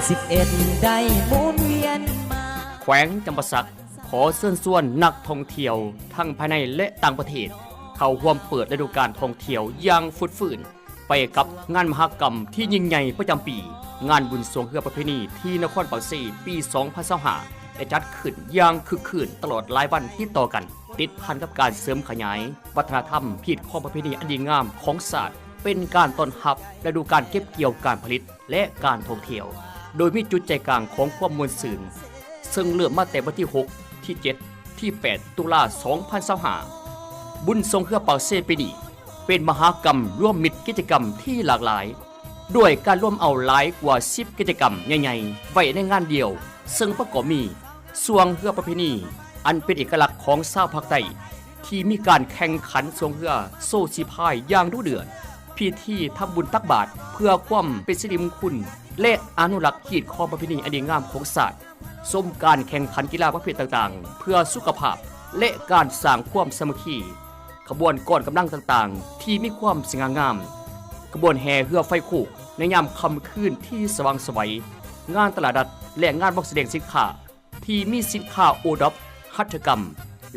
ສິບເອັດ ໄດ້ໝູນວຽນມາ. ແຂວງຈຳປາສັກ ຂໍເຊີນຊວນນັກທ່ອງທ່ຽວທັງພາຍໃນ ແລະ ຕ່າງປະເທດ ເຂົ້າຮ່ວມເປີດລະດູການທ່ອງທ່ຽວຢ່າງຟົດຟື້ນ ໄປກັບງານມະຫະກຳທີ່ຍິ່ງໃຫຍ່ປະຈຳປີ, ງານບຸນຊ່ວງເຮືອປະເພນີທີ່ນະຄອນປາກເຊ ປີສອງພັນຊາວຫ້າ ໄດ້ຈັດຂຶ້ນຢ່າງຄຶກຄື້ນຕະຫຼອດຫຼາຍວັນຕິດຕໍ່ກັນ, ຕິດພັນກັບການເສີມຂະຫຍາຍວັດທະນະທຳ, ຮີດຄອງປະເພນີອັນດີງາມຂອງຊາດ, ເປັນການຕ້ອນຮັບລະດູການເກັບກ່ຽວການຜະລິດ ແລະ ການທ່ອງທ່ຽວ, ໂດຍມີຈຸດໃຈກາງຂອງຄວາມມ່ວນຊື່ນ ເຊິ່ງເລີ່ມມາແຕ່ວັນທີຫົກ, ທີເຈັດ, ທີແປດ ຕຸລາ ສອງພັນຊາວຫ້າ. ບຸນຊ່ວງເຮືອປາກເຊປີນີ້ ເປັນມະຫະກຳລວມມິດກິດຈະກຳທີ່ຫຼາກຫຼາຍ, ດ້ວຍການລວມເອົາຫຼາຍກວ່າສິບກິດຈະກຳໃຫຍ່ໆໄວ້ໃນງານດຽວ, ເຊິ່ງປະກອບມີ ຊ່ວງເຮືອປະເພນີ ອັນເປັນເອກະລັກຂອງຊາວພາກໃຕ້ ທີ່ມີການແຂ່ງຂັນຊ່ວງເຮືອໂຊສີພາຍຢ່າງດຸເດືອດ, ພິທີທຳບຸນຕັກບາດເພື່ອຄວາມເປັນສິລິມຸງຄຸນ ແລະ ອະນຸລັກຮີດຄອງປະເພນີອັນດີງາມຂອງຊາດ, ຊົມການແຂ່ງຂັນກິລາປະເພດຕ່າງໆເພື່ອສຸຂະພາບ ແລະ ການສ້າງຄວາມສາມັກຄີ, ຂະບວນກ້ອນກຳລັງຕ່າງໆທີ່ມີຄວາມສະຫງ່າງາມ, ຂະບວນແຫ່ເຮືອໄຟໂຄກໃນຍາມຄ່ຳຄືນທີ່ສະຫວ່າງໄສວ, ງານຕະຫຼາດນັດ ແລະ ງານວາງສະແດງສິນຄ້າ ທີ່ມີສິນຄ້າໂອດອບ, ຫັດຖະກຳ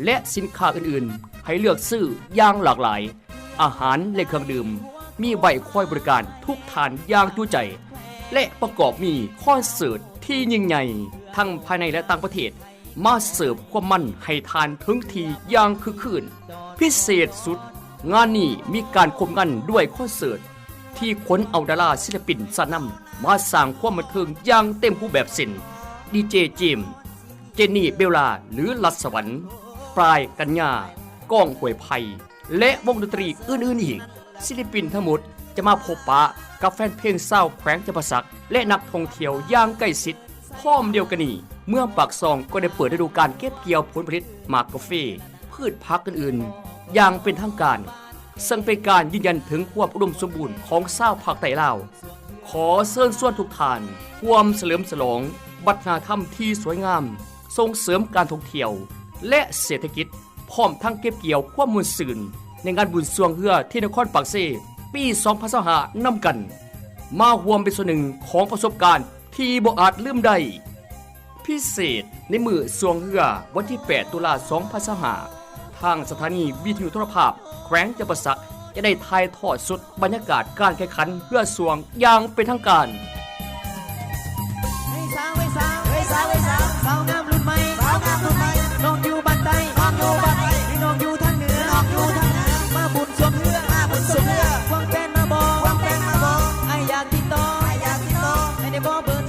ແລະ ສິນຄ້າອື່ນໆໃຫ້ເລືອກຊື້ຢ່າງຫຼາກຫຼາຍ, ອາຫານ ແລະ ເຄື່ອງດື່ມ ມີໄວ້ຄອຍບໍລິການທຸກທ່ານຢ່າງຈຸໃຈ ແລະ ປະກອບມີຄອນເສີດທີ່ຍິ່ງໃຫຍ່ ທັງພາຍໃນ ແລະ ຕ່າງປະເທດ ມາເສີບຄວາມມັນໃຫ້ທ່ານເຖິງທີ່ຢ່າງຄຶກຄື້ນ. ພິເສດສຸດ, ງານນີ້ມີການຄົບງັນດ້ວຍຄອນເສີດ ທີ່ຂົນເອົາດາລາສິນລະປິນຊັ້ນນຳມາສ້າງຄວາມບັນເທີງຢ່າງເຕັມຮູບແບບເຊັ່ນ ດີເຈ ເຈມ, ເຈນນີ້ ເບວລາ ຫຼື ລັດສະຫວັນ, ປາຍ ກັນຍາ, ກ້ອງ ຫ້ວຍໄພ ແລະ ວົງດົນຕີອື່ນໆອີກ. ສິນລະປິນທັງໝົດຈະມາພົບປະກັບແຟນເພງຊາວແຂວງຈຳປາສັກ ແລະ ນັກທ່ອງທ່ຽວຢ່າງໃກ້ຊິດ. ພ້ອມດຽວກັນນີ້, ເມືອງປາກຊ່ອງກໍໄດ້ເປີດລະດູການເກັບກ່ຽວຜົນຜະລິດໝາກກາເຟ, ພືດຜັກອື່ນໆຢ່າງເປັນທາງການ, ເຊິ່ງເປັນການຢືນຢັນເຖິງຄວາມອຸດົມສົມບູນຂອງຊາວພາກໃຕ້ລາວ. ຂໍເຊີນຊວນທຸກທ່ານຮ່ວມສະເຫຼີມສະຫຼອງວັດທະນະທຳທີ່ສວຍງາມ, ສົ່ງເສີມການທ່ອງທ່ຽວ ແລະ ເສດຖະກິດ, ພ້ອມທັງເກັບກ່ຽວຄວາມມ່ວນຊື່ນໃນງານບຸນຊ່ວງເຮືອທີ່ນະຄອນປາກເຊ ປີສອງພັນຊາວຫ້າ ນຳກັນ. ມາຮ່ວມເປັນສ່ວນໜຶ່ງຂອງປະສົບການທີ່ບໍ່ອາດລືມໄດ້. ພິເສດ, ໃນມື້ຊ່ວງເຮືອວັນທີແປດ ຕຸລາ ສອງພັນຊາວຫ້າ ທາງສະຖານີວິທະຍຸໂທລະພາບແຂວງຈຳປາສັກ ຈະໄດ້ຖ່າຍທອດສົດບັນຍາກາດການແຂ່ງຂັນເຮືອຊ່ວງຢ່າງເປັນທາງການ. ເຮີ້ຍສາວ ເຮີ້ຍສາວ ເຮີ້ຍສາວ ເຮີ້ຍສາວ ສາວງາມລຸ້ນໃໝ່ ສາວງາມລຸ້ນໃໝ່ ນ້ອງຢູ່ບ້ານໃດ ນ້ອງຢູ່ບ້ານໃດ ຫຼື ນ້ອງຢູ່ທາງເໜືອ ນ້ອງຢູ່ທາງເໜືອ ມາບຸນຊ່ວງເຮືອ ມາບຸນຊ່ວງເຮືອ ຄວາມແຟນມາບອກ ຄວາມແຟນມາບອກ ອ້າຍຢາກຕິດຕໍ່ ອ້າຍຢາກຕິດຕໍ່ ໃຫ້ໄດ້ບໍ່ເບີໂທ